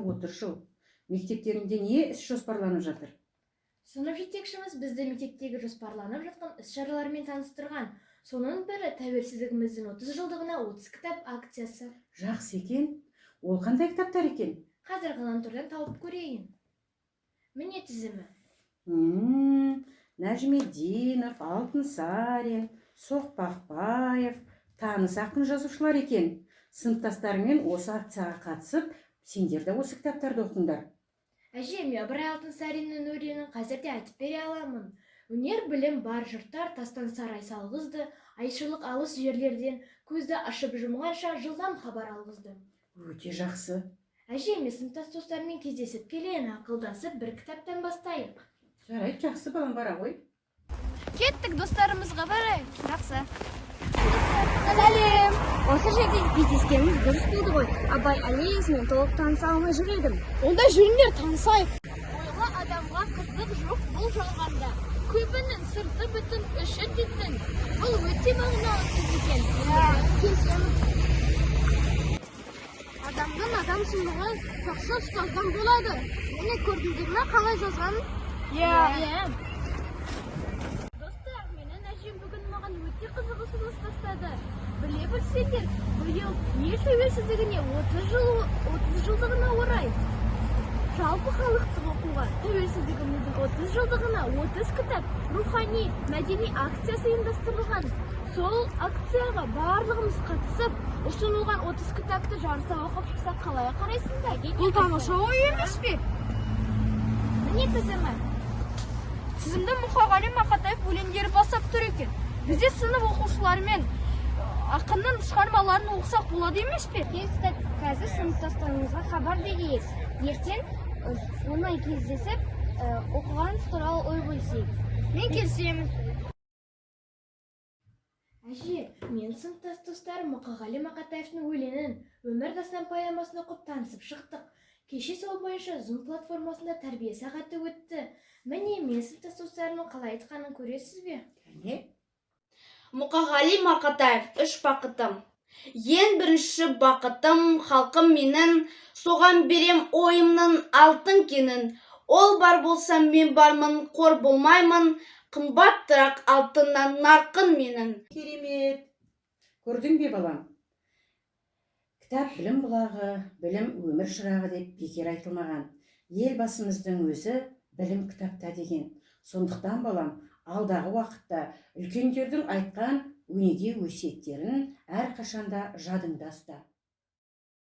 30 жыл. Мектептеріңде не іс жоспарланып жатыр? Сынып жетекшіміз бізді мектептегі жоспарланып жатқан іс-шаралармен таныстырған. Соның бірі тәуелсіздігіміздің 30 жылдығына 30 кітап акциясы. Жақсы екен. Ол қандай кітаптар екен? Қазір ғаламтордан тауып көрейін. Міне тізімі. Нәжімеденов, Алтынсарин, Соқпақбаев, таныс ақын жазушылар екен. Сыныптастарыңмен осы акцияға қатысып, сендер де осы кітаптарды оқыңдар. Әже, мен Ыбырай Алтынсариннің өлеңін қазір де айтып бере аламын. Өнер білім бар жұрттар тастан сарай салғызды, айшылық алыс жерлерден көзді ашып жұмғанша жылдам хабар алғызды. Өте жақсы. Әже, мен сыныптас достарыммен кездесіп келейін, ақылдасып бір кітаптан бастайық. Жарайды, жақсы, балам, бара ғой. Кеттік, достарымызға барайық. Жақсы. Сәлем! Осы жерде кездескеніміз дұрыс болды ғой. Абай аллеясымен толық таныса алмай жүр едім. Онда жүріңдер, танысайық. Ойлы адамға қызық жоқ бұл жалғанда. Көбінің сырты бүтін, іші түтін. Бұл өте мағыналы сөз екен. Иә, келісемін. Адамның адам сұмдығы жақсы ұстаздан болады. Міне, көрдіңдер ме қалай жазғанын? Иә. Иә. Достар, менің әжем бүгін маған өте қызық ұсыныс тастады. Біле білсеңдер, биыл ел тәуелсіздігіне 30 жыл 30 жылдығына орай жалпы халықтық оқуға тәуелсіздігіміздің 30 жылдығына 30 кітап рухани мәдени акциясы ұйымдастырылған. Сол акцияға барлығымыз қатысып, ұсынылған 30 кітапты жарыса оқып шықсақ, қалай қарайсыңдар? Бұл тамаша ой емес пе? Міне тізімі. Тізімді Мұқағали Мақатаев өлеңдері бастап тұр екен. Біз де сынып оқушыларымен ақынның шығармаларын оқысақ болады емес пе? Келістік. Қазір сыныптастарымызға хабар берейік. Ертең оңай кездесіп, оқығанымыз туралы ой бөлісейік. Мен келісемін. Әже, мен сыныптас достарым Мұқағали Мақатаевтың өлеңін, Өмір дастан поэмасын оқып танысып шықтық. Кеше сол бойынша Zoom платформасында тәрбие сағаты өтті. Міне, мен сыныптас достарымның қалай айтқанын көресіз бе? Кәне? Мұқағали Мақатаев, «Үш бақытым». Ең бірінші бақытым — халқым менің, соған берем ойымның алтын кенін. Ол бар болса, мен бармын, қор болмаймын, қымбаттырақ алтыннан нарқын менің. Керемет. Көрдің бе, балам? Кітап — білім бұлағы, білім — өмір шырағы деп бекер айтылмаған. Елбасымыздың өзі «Білім кітапта» деген. Сондықтан, балам, алдағы уақытта үлкендердің айтқан өнеге өсиеттерін әрқашанда жадыңда ұста.